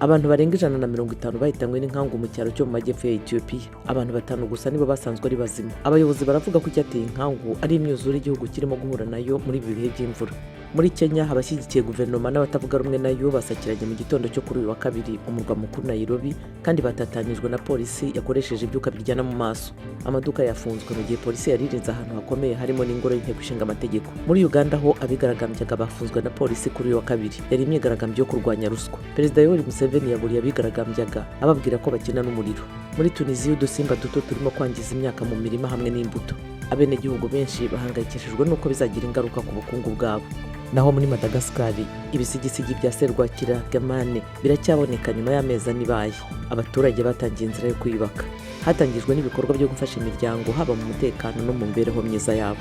Abantu barenga 150 bahitanywe n'inkangu mu cyaro cyo mu majyepfo ya Etiyopiya. Abantu batanu gusa nibo basanzwe ari bazima. Abayobozi baravuga ko icyateye inkangu ari imyuzure igihugu kirimo guhura nayo muri ibi bihe by'imvura. Muri Kenya, abashyigikiye guverinoma n'abatavuga rumwe nayo basakiranye mu gitondo cyo kuri uyu wa kabiri umurwa mukuru Nairobi, kandi batatanyijwe na polisi yakoresheje ibyuka biryana mu maso. Amaduka yafunzwe mu gihe polisi yaririnze ahantu hakomeye harimo n'ingoro y'inteko ishinga amategeko. Muri Uganda ho, abigaragambyaga bafunzwe na polisi kuri uyu wa kabiri. Yari imyigaragambyo yo kurwanya ruswa. Perezida Yoweri Museveni yaburiye abigaragambyaga, ababwira ko bakina n'umuriro. Muri Tunisiya, udusimba duto turimo kwangiza imyaka mu mirima hamwe n'imbuto. Abenegihugu benshi bahangayikishijwe n'uko bizagira ingaruka ku bukungu bwabo. Naho muri Madagasikari, ibisigisigi bya serwakira Gamane biracyaboneka nyuma y'amezi 4 ibaye. Abaturage batangiye inzira yo kwiyubaka. Hatangijwe n'ibikorwa byo gufasha imiryango, haba mu mutekano no mu mibereho myiza yabo.